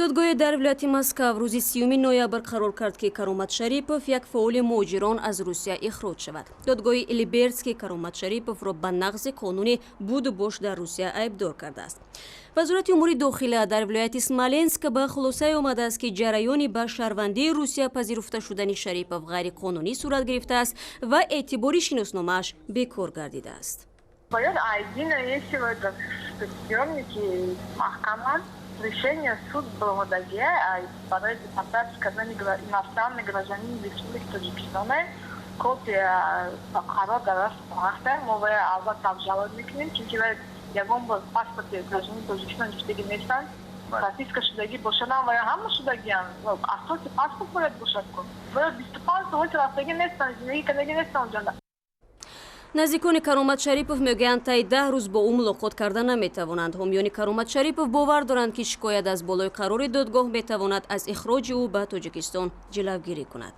Додгоҳи дар вилояти Москав рӯзи 30 ноябр қарор кард, ки Каромат Шарипов, як фаъоли муҳоҷирон, аз Русия ихроҷ шавад. Додгоҳи Либертский Каромат Шариповро ба нақзи қонуни будубош дар Русия айбдор кардааст. Вазорати умури дохила дар вилояти Смоленск ба хулосае омадааст, ки ҷараёни ба шаҳрвандии Русия пазируфта шудани Шарипов ғайриқонунӣ сурат гирифтааст ва эътибори шиносномааш бекор гардидааст. Бояд маҳкама решение суд баромадагия барои депортация кардани иностранный гражданин Республики Тоҷикистона. Копия қарор дар даст ҳаста. Мо вая албатта обжаловать мекунем, чунки вай ягон бор паспорти гражданини Тоҷикистон гирифтагӣ нестанд. Прописка шудагӣ бошадам, вая ҳама шудагиам, асоси паспорт бояд бошад ку. Вая 25 сол рафтагӣ нестанд, зиндагӣ кардагӣ нестанд онҷо. Наздикони Каромат Шарипов мегӯянд, таи 10 рӯз бо ӯ мулоқот карда наметавонанд. Ҳомиёни Каромат Шарипов бовар доранд, ки шикоят аз болои қарори додгоҳ метавонад аз ихроҷи ӯ ба Тоҷикистон ҷилавгирӣ кунад.